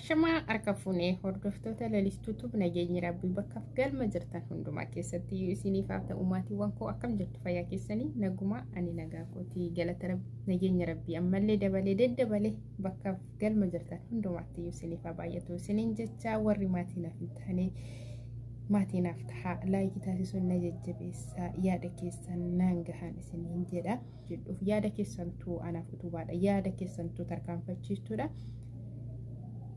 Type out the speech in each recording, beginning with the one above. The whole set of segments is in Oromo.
Ashamaa harka fuunee hordoftoota Lalistuu Tube nageenyi rabbii bakkaaf galma jirtan hundumaa keessatti isiniif haa ta'u. Maatiiwwan koo, akkam jirtu? Fayyaa keessanii? Nagumaa? Ani nagaa kootii, galata rabbii. Nageenya rabbii ammallee dabalee daddabalee bakkaaf galma jirtan hundumaatti isiniif haa baay'atu isiniin jecha. Warri maatii naaf hin taane maatii naaf tahaa, like taasisuun na jajjabeessaa, yaada keessan naan gahaan isiniin jedha. Jedhuuf yaada keessantuu anaaf utubaadha, yaada keessantuu tarkaanfachiistuudha.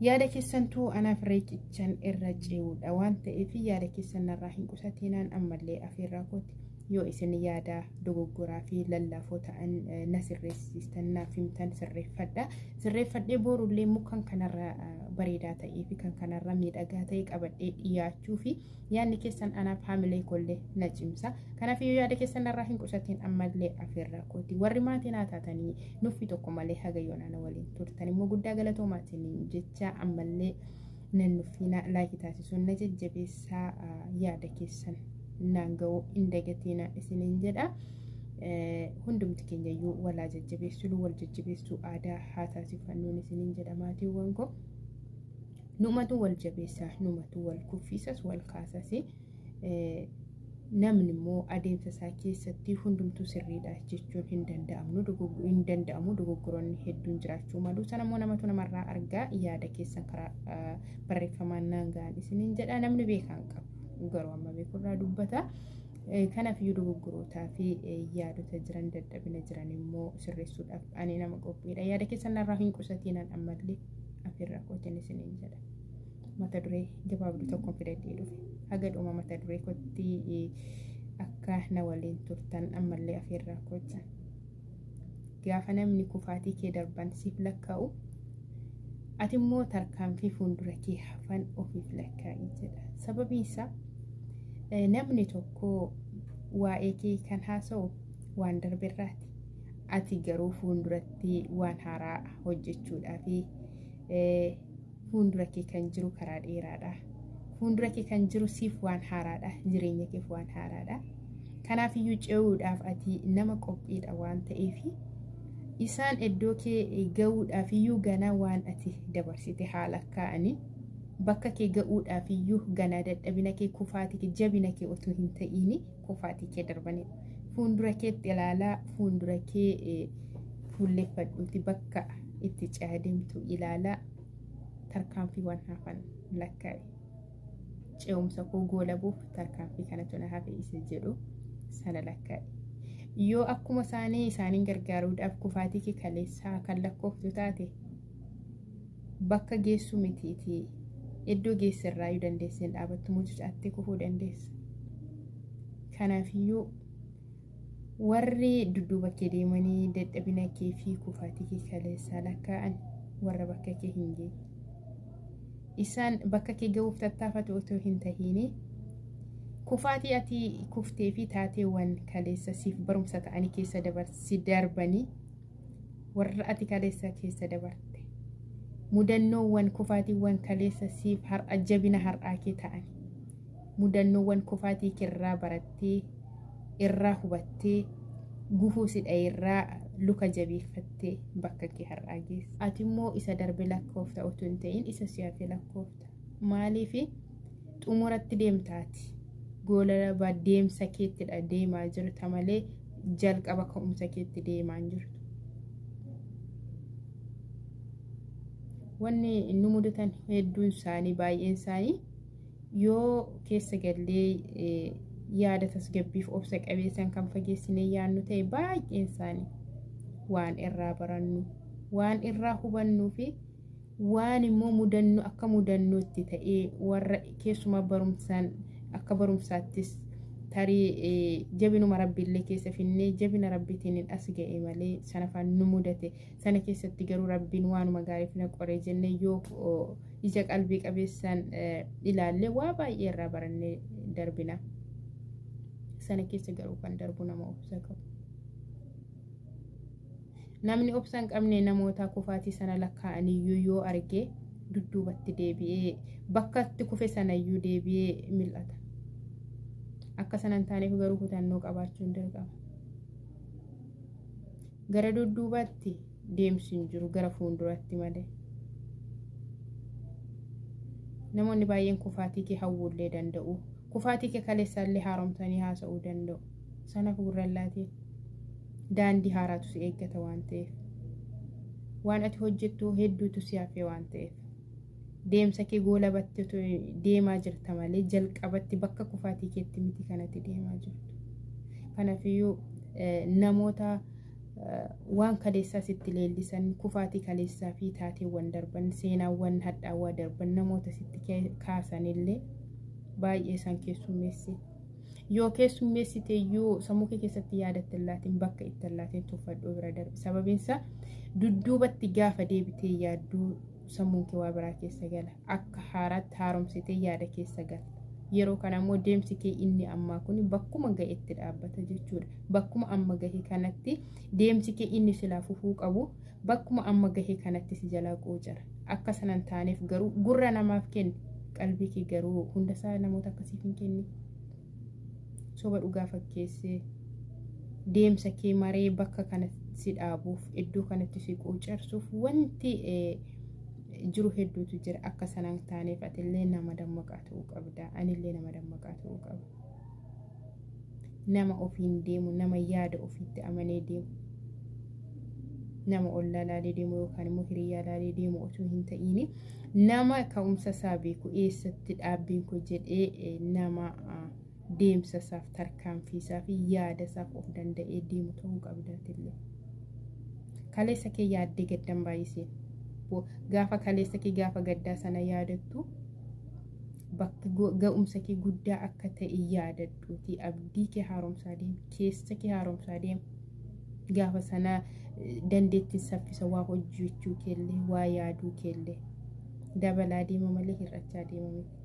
Yaada keessantuu anaaf riqichan irra ce'uudha waan ta'eef, yaada keessan narraa hin qusatinaan. Ammallee afeerraa kooti, yoo isin yaada dogoggoraa fi lallaafoo ta'an na sirreessistan, naaf himtan, sirreeffadha. Sirreeffadhee boorullee immoo kan kanarra bareedaa ta'ee fi kan kanarra miidhagaa ta'e qabadhee dhiyaachuu fi yaadni keessan anaaf haamilee kollee na cimsa. Kanaaf yoo yaada keessan narraa hin qusatin ammallee afeerraa kooti. Warri maatii naa taatanii nuffi tokko malee haga yoonaa na waliin turtan immoo guddaa galatoomaatiin jecha, ammallee nan nuffiina, like taasisuun na jajjabeessaa, yaada keessan naan ga'uu hin dagatiina isiniin jedha. Hundumti keenya iyyuu walaa jajjabeessuu, wal jajjabeessuu aadaa haa taasifannuun isiniin jedha, maatiiwwan koo. Numatu wal jabeessa, numatu wal kuffisas, wal kaasas. Namni immoo adeemsa isaa keessatti hundumtuu sirriidha jechuun hin danda'amu, hin danda'amu. Dogoggoroonni hedduun jiraachuu malu. Sana immoo namatu namarraa argaa. Yaada keessan karaa barreeffamaan naan ga'an isiniin jedha. Namni beekaan qabu garuu amma beekurraa dubbata. Kanaaf iyyuu dogoggorootaa fi yaadota jiran, dadhabina jiran immoo sirreessuudhaaf ani nama qophiidha. Yaada keessan narraa hin qusatiinan ammallee afeerraa kootiin isiniin jedha. Mata duree gabaabduu tokkoon fidadhee dhufe. Haga dhuma mata duree kootti akka na waliin turtan ammallee afeerraa kooti. Gaafa namni kufaatii kee darban siif lakkaa'u, ati immoo tarkaanfii fuuldura kee hafan ofiif lakkaa'i jedha. Sababiin isaa, namni tokko waa'ee kee kan haasa'u waan darberraati. Ati garuu fuulduratti waan haaraa hojjechuudhaa fi fuuldura kee kan jiru karaa dheeraadha. Fuuldura kee kan jiru siif waan haaraadha. Jireenya keef waan haaraadha. Kanaafiyyuu ce'uudhaaf ati nama qophiidha waan ta'eef, isaan iddoo kee ga'uudhaaf iyyuu ganaa waan ati dabarsite haala kaa'anii, bakka kee ga'uudhaaf iyyuu ganaa dadhabina kee, kufaatii kee, jabina kee otoo hin ta'iin kufaatii kee darbanidha. Fuuldura keetti ilaalaa, fuuldura kee fuulleeffadhuuti bakka itti ce'aa deemtu ilaalaa, tarkaanfiiwwan hafan lakkaa'e. Ce'umsa koo goolabuuf tarkaanfii kanatu na hafe isa jedhu sana lakkaa'e. Yoo akkuma isaanii isaaniin gargaaruudhaaf kufaatii kee kaleessaa kan lakkooftu taate, bakka geessu mitiitii iddoo geessirraayyuu dandeesseen dhaabattu, mucucaattee kufuu dandeessa. Kanaafiyyuu warri dudduuba kee deemanii dadhabina kee fi kufaatii kee kaleessaa lakkaa'an warra bakka kee hin geenye. Isaan bakka kee ga'uuf tattaafatu otoo hin tahiini, kufaatii ati kuftee fi taateewwan kaleessa siif barumsa ta'anii keessa dabarsi darbanii, warra ati kaleessa keessa dabarte, mudannoowwan kufaatiiwwan kaleessa siif har'a jabina har'aa kee ta'an, mudannoowwan kufaatii keerraa barattee, irraa hubattee, gufuu si irraa luka jabeeffattee bakka kee har'aa geessa. Ati immoo isa darbe lakkoofta otoo hin ta'in isa si hafe lakkoofta. Maaliif? Xumuratti deemtaati. Goolaba deemsa keettidha deemaa jirta malee jalqaba ka'umsa keetti deemaa hin jirtu. Wanni nu mudatan hedduun isaanii, baay'een isaanii, yoo keessa gallee yaada tasgabbiif obsa qabeessan kan fageessinee yaadnu ta'e, baay'een isaanii waan irraa barannu, waan irraa hubannuu fi waan immoo mudannoo akka mudannootti ta'ee warra keessumaa barumsaan akka barumsaattis tarii jabinuma rabbiillee keessa finnee, jabina rabbiitiin as ga'e malee sana faan nu mudate sana keessatti garuu rabbiin waanuma gaariif na qoree jennee yoo ija qalbii qabeessaan ilaallee, waa baay'ee irraa barannee darbina. Sana keessa garuu kan darbu nama obsa qabu. Namni obsa hin qabne namoota kufaatii sana lakkaa'aniyyuu yoo arge dudduubatti deebi'ee bakka itti kufe sanayyuu deebi'ee mil'ata. Akka sana hin taaneef garuu kutannoo qabaachuun dirqama. Gara dudduubaatti deemsi hin jiru, gara fuulduratti malee. Namoonni baay'een kufaatii kee hawwuullee danda'u. Kufaatii kee kaleessaallee haaromsanii haasa'uu danda'u. Sanaaf gurra hin laatiin. Daandii haaraatu si eeggata waan ta'eef. Waan ati hojjettu hedduutu si hafe waan ta'eef. Deemsa kee goolabatti deemaa jirta malee jalqabatti bakka kufaatii keetti miti kanatti deemaa jirtu. Kanaafiyyuu namoota waan kaleessaa sitti leellisan, kufaatii kaleessaa fi taateewwan darban, seenaawwan hadhaawaa darban namoota sitti kaasanillee baay'ee isaan keessummeessi. Yoo keessummeessite iyyuu sammuu kee keessatti yaadatti hin laatin, bakka itti hin laatin, tuffadhuu bira darbi. Sababiin isaa dudduubatti gaafa deebitee yaadduu sammuun kee waa biraa keessa gala. Akka haaraatti haaromsitee yaada keessa gala. Yeroo kana immoo deemsi kee inni ammaa kun bakkuma ga'etti dhaabbata jechuudha. Bakkuma amma gahe kanatti deemsi kee inni silaa fufuu qabu bakkuma amma gahe kanatti si jalaa qoocara. Akka sanan taaneef garuu gurra namaaf kenni. Qalbii kee garuu hundasaa namoota akkasiif hin kenni. Soba dhugaa fakkeessee deemsa kee maree bakka kanatti si dhaabuuf, iddoo kanatti si qoocarsuuf wanti jiru hedduutu jira. Akka sanaan taaneef atillee nama dammaqaa ta'uu qabda. Anillee nama dammaqaa ta'uu qaba. Nama ofiin deemu, nama yaada ofiitti amanee deemu, nama ollaa laalee deemu yookaan immoo hiriyaa laalee deemu osoo hin ta'iin, nama ka'umsa isaa beeku, eessatti dhaabbiin koo jedhee nama deemsa isaaf, tarkaanfii isaa fi yaada isaaf of danda'ee deemu ta'uu qabda atillee. Kaleessa kee yaaddee gaddan baay'iseen. Gaafa kaleessa kee gaafa gaddaa sana yaadattu bakka ga'umsa kee guddaa akka ta'e yaadadhuuti abdii kee haaromsaa deemi, keessa kee haaromsaa deemi. Gaafa sana dandeettiin saffisa waa hojjechuu keellee, waa yaaduu keellee dabalaa deema malee hir'achaa deema miti.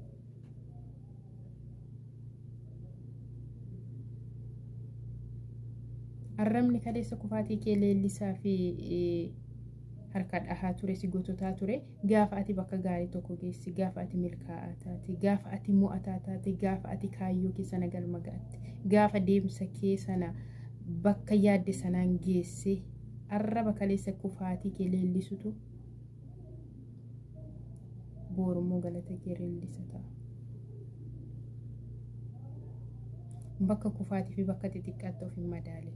Arrabni kaleessa kufaatii kee leellisaa fi harka dhahaa ture, si gototaa ture, gaafa ati bakka gaarii tokko geessi, gaafa ati milkaa'aa taate, gaafa ati mo'ataa taate, gaafa ati kaayyoo kee sana galma ga'atte, gaafa deemsa kee sana bakka yaadde sanaan geesse, arraba kaleessa kufaatii kee leellisutu boorummoo galata kee leellisa ta'a. Bakka kufaatii fi bakka xixiqqaatti of hin madaale.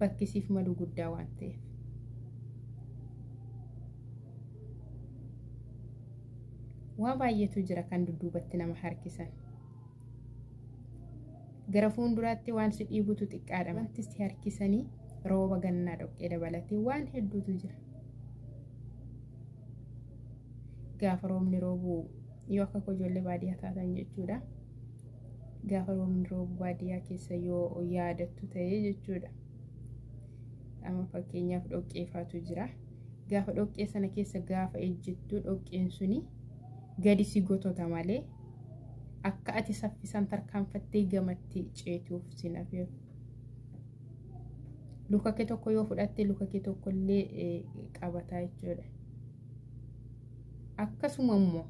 Bakki siif malu guddaa waan ta'eef. Waa baay'eetu jira kan dudduubatti nama harkisan. Gara fuulduraatti waan si dhiibutu xiqqaadha. Wanti si harkisanii rooba gannaa dhoqqee dabalatee waan hedduutu jira. Gaafa roobni roobu, yoo akka ijoollee baadiyyaa taatan jechuudha. Gaafa roobni roobu baadiyyaa keessa yoo yaadattu ta'ee jechuudha. Amma fakkeenyaaf dhoqqeefaatu jira. Gaafa dhoqqee sana keessa gaafa ejjettu dhoqqeen suni gadi si gotota malee akka ati saffisaan tarkaanfattee gamatti ceetuuf si nafeeru. Luka kee tokko yoo fudhatte luka kee tokko illee qabataa jechuudha. Akkasuma immoo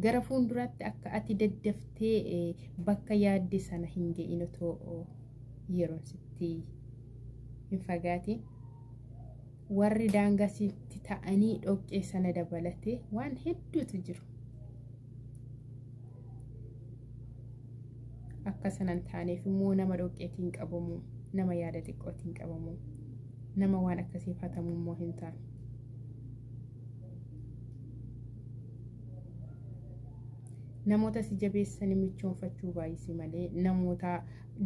gara fuulduraatti akka ati daddaftee bakka yaadde sana hin ga'in otoo yeroon sitti hin fagaatiin, warri daangaa sitti ta'anii dhoqqee sana dabalatee waan hedduutu jiru. Akka sanan taaneef immoo nama dhoqqeetiin qabamu, nama yaada xiqqootiin qabamu, nama waan akkasiif hatamu immoo hin taane. Namoota si jabeessanii michoonfachuu baay'isi malee namoota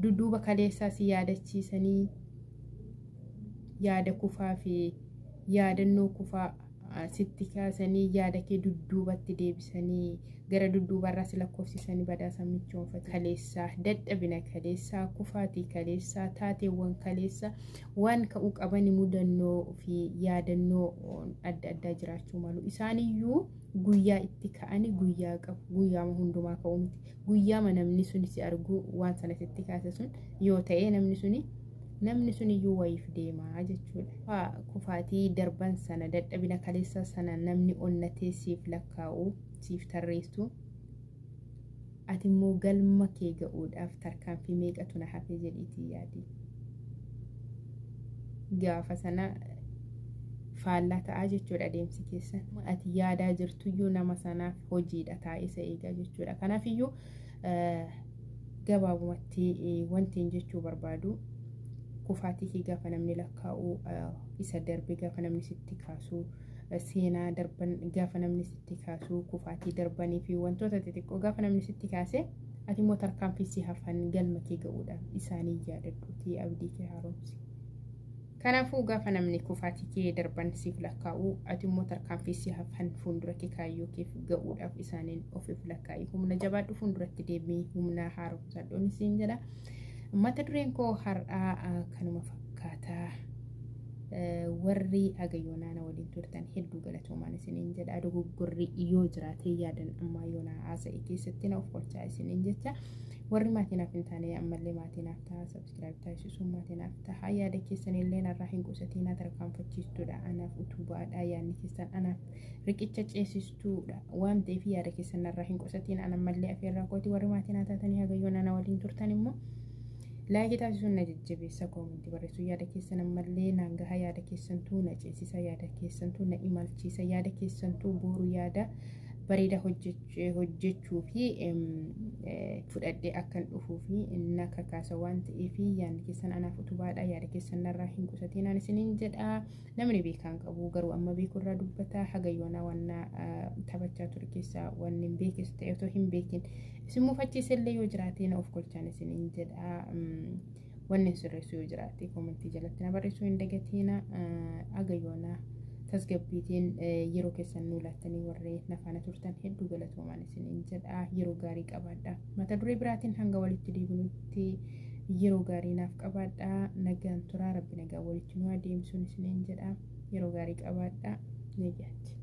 dudduuba kaleessaa si yaadachiisanii yaada kufaa fi yaadannoo kufaa sitti kaasanii yaada kee dudduubatti deebisanii gara dudduubarraa si lakkoofsisanii badaasan michoonfatu. Kaleessaa, dadhabina kaleessaa, kufaatii kaleessaa, taateewwan kaleessaa waan ka'uu qaban mudannoo fi yaadannoo adda addaa jiraachuu malu. Isaaniyyuu guyyaa itti ka'anii guyyaa qabu. Guyyaama hundumaa ka'uu miti. Guyyaama namni sun si argu waan sana sitti kaase sun yoo ta'e namni sun iyyuu wayiif deemaa jechuudha. Kufaatii darban sana, dadhabina kaleessa sana namni onnatee siif lakkaa'u, siif tarreessu, ati immoo galma kee ga'uudhaaf tarkaanfii meeqatu na hafe jedhiitii yaadi. Gaafa sana Faallaa ta'aa jechuudha adeemsi keessan. Ati yaadaa jirtuyyuu nama sanaaf hojiidha taa'ee isa eegaa jechuudha. Kanaafiyyuu gabaabumatti wanti jechuu barbaadu, kufaatii kee gaafa namni lakkaa'u, isa darbe gaafa namni sitti kaasu, seenaa darban gaafa namni sitti kaasu, kufaatii darbanii fi wantoota xixiqqoo gaafa namni sitti kaase, ati immoo tarkaanfii si hafan galma kee ga'uudhaaf isaanii yaadadhuutii abdii kee haaromsi. Kanaafuu gaafa namni kufaatii kee darban siif lakkaa'u, ati immoo tarkaanfii si hafan fuuldura kee kaayyoo keef ga'uudhaaf isaaniin ofiif lakkaa'i. Humna jabaadhu, fuulduratti deemii humna haaromsadhuun siin jedha. Mata dureen koo har'aa kanuma fakkaataa. Warri agayyoonaa na waliin turtan hedduu galatoomaan isiniin jedha. Dogoggorri yoo jiraate yaadan ammaa yoonaa haasa'e keessatti na of qolchaa isiniin jecha. Warri maatii naaf hin taane ammallee maatii naaf ta'a, subscribe taasisuun maatii naaf ta'a. Yaada keessan illee narraa hin qusatinaa, tarkaanfachiistuudha anaaf, utubaadha yaadni keessan, anaaf riqicha ceesistuudha waan ta'eef yaada keessan narraa hin qusatiin. An ammallee afeerraa kooti. Warri maatii naa taatanii hagayyoon na waliin turtan immoo like taasisuun na jajjabeessa, comment barreessuu yaada keessan ammallee naan gaha. Yaada keessantuu na ceesisa, yaada keessantuu na imalchiisa, yaada keessantuu boru yaada bareeda hojjechuu fi fudhadhee akkan dhufuu fi na kakaasa waan ta'eef yaadni keessan anaaf utubaadha. Yaada keessan narraa hin qusatinaan isiniin jedha. Namni beekaan qabu garuu amma beekurraa dubbata. Hagayyoonaa wanna taphachaa ture keessaa wanni hin beekes ta'e otoo hin beekin isin mufachiisellee yoo jiraate na of kolchaan isiniin jedha. Wanni sirreessu yoo jiraate comment jalatti na barreessuu hin dagatina. Hagayyoonaa tasgabbiitiin yeroo keessan nuu laattanii warreen na faana turtan hedduu galatoomaan isiniin jedha. Yeroo gaarii qabaadha. Mata duree biraatiin hanga walitti deebinutti yeroo gaarii naaf qabaadha. Nagaan turaa. Rabbi nagaa walitti nu adeemsuun isiniin jedha. Yeroo gaarii qabaadha. Nagaatti.